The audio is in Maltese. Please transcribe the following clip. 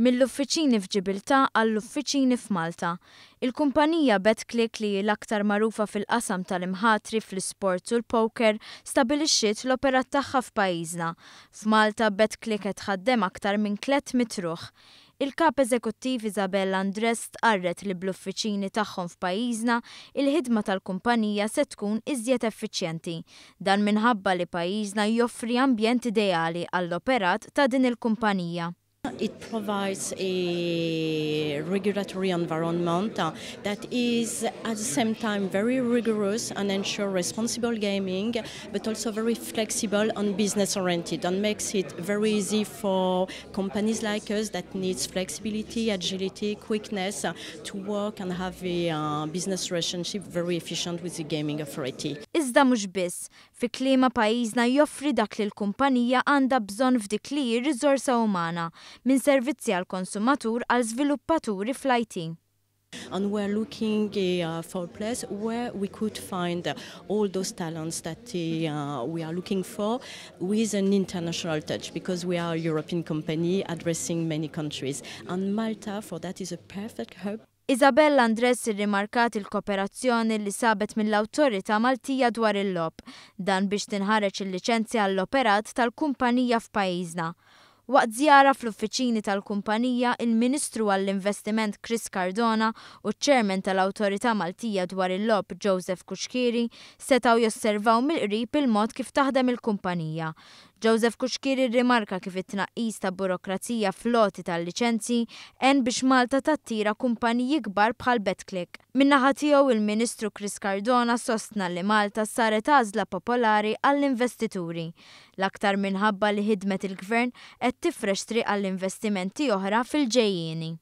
Mill-uffiċini f'Ġibiltà għall-uffiċini f'Malta. Il-kumpanija Betclic, li hi l-aktar magħrufa fil-qasam tal-imħatri fl-isports u l-poker, stabilixxiet l-operat tagħha f'pajjiżna. F'Malta, Betclic qed tħaddem aktar minn 300 ruħ. Il-Kap Eżekuttiv Isabelle Andrés stqarret li bl-uffiċini tagħhom f'pajjiżna, il-ħidma tal-kumpanija se tkun iżjed effiċjenti. Dan minħabba li pajjiżna joffri ambjent ideali għall-operat ta' din il-kumpanija. It provides a regulatory environment that is at the same time very rigorous and ensure responsible gaming, but also very flexible and business oriented, and makes it very easy for companies like us that needs flexibility, agility, quickness to work and have a business relationship very efficient with the gaming authority. Iżda mhux biss, fi kliemha, pajjiżna joffri dak li l-kumpanija għandha bżonn f'dik li hi riżorsa umana, minn servizzi għal konsumatur għal żviluppaturi fl-IT. And we're looking for a place where we could find all those talents that we are looking for with an international touch, because we are a European company addressing many countries. And Malta, for that, is a perfect hub. Isabella Andres irrimarkat il-kooperazzjoni li sabet mill-Awtorità Maltija dwar il-Logħob, dan biex tinħareġ il-liċenzja għall-operat tal-kumpanija f'pajjiżna. Waqt żjara fl-uffiċini tal-kumpanija, il-Ministru għall-Investiment Chris Cardona u ċ-Chairman tal-Awtorità Maltija dwar il-Logħob Joseph Cuschieri setaw josservaw mill-qrib il-mod kif taħdem il-kumpanija. Joseph Cuschieri rrimarka kif it-tnaqqis ta' burokrazija fl-għoti tal-liċenzji għen biex Malta tattira kumpaniji kbar bħal Betclic. Min-naħa tiegħu, il-Ministru Chris Cardona sostna li Malta saret għażla popolari għall-investituri. L-aktar minħabba li ħidmet il-gvern qed tifrex triq għall-investimenti oħra fil-ġejjieni.